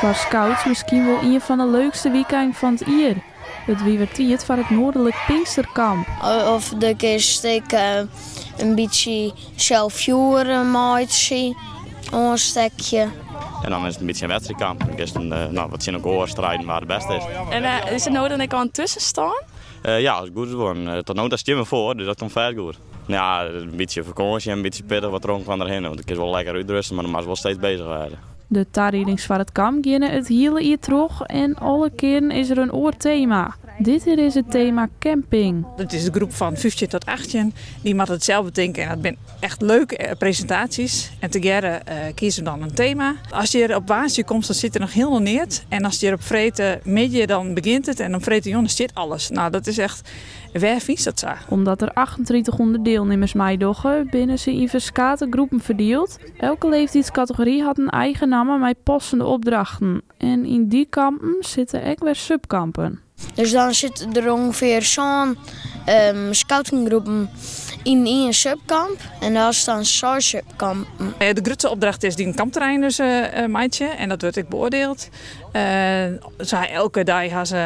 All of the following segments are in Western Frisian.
Foar scouts miskien wol ien fan de leukste wykeinen fan it jier. It wie wer tiid foar it Noardlik Pinksterkamp. Of do kinst ek in bytsje sels fjoer meitsje, oanstekje. En dan is it in bytsje in wedstriidkamp. Dan kinst no, wat tsjin elkoar striden wa't it bêste is. En is der no dan ek al in tuskenstân? Ja, as it goed is wol. Tot no ta stean we foar, dus dat komt fêst goed. Ja, in bytsje fakânsje en in bytsje pittich wat dronken derhinne. Want do kinst wol lekker útrêste, mar do moatst wol steeds beuzich wêze. De tariedings foar it kamp geane it hiele jier troch en alle kearen is der in oar tema. Dit jier is it tema camping. It is de groep fan 15 tot 18. Dy moatte it sels betinke en dat binne echt leuke eh, presintaasjes. En tegearre eh, kieze we dan in tema. As je hjir op woansdei komst, dan sit der noch hielendal neat. En as je hjir op freedtemiddei, dan begjint it. En op freedtejûn stiet alles. Nou, dat is echt. Wêr fynst dat sa? Omdat der 3800 dielnimmers meidogge, binne se yn ferskate groepen ferdield. Elke leeftiidskategory hat in eigen namme mei passende opdrachten. En yn dy kampen sitte ek wer subkampen. Dus dan sitte der ûngefear sân scoutinggroepen yn ien subkamp en dan hast dan seis subkampen. De grutste opdracht is dyn kampterrein dus meitsje en dat wurdt ek beoardield. Se ha elke dei ha se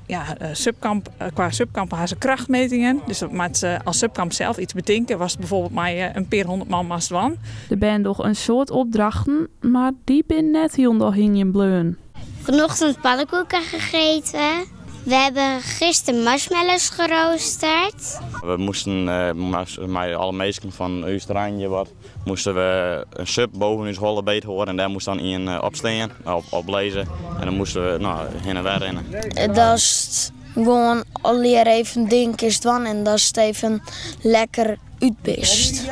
ja, subkamp, kwa subkampen ha se krachtmetingen. Dus dat moat se as subkamp sels iets betinke watst bijvoorbeeld mei in pear hûndert man moatst dwaan. De bern dogge in soad opdrachten, mar dy binne net hielendal hingjen bleaun. Vanochtend pannenkoeken gegeten. We hebben gisteren marshmallows geroosterd. We moasten mei alle minsken fan ús terrein wat, moasten we in sub boven ús holle beet hâlde en dêr moast dan ien op stean, of op lizze. En dan moasten we no, hinne en wer rinne. Datst gewoan allegear even dingen kinst dwaan en datst even lekker út bist.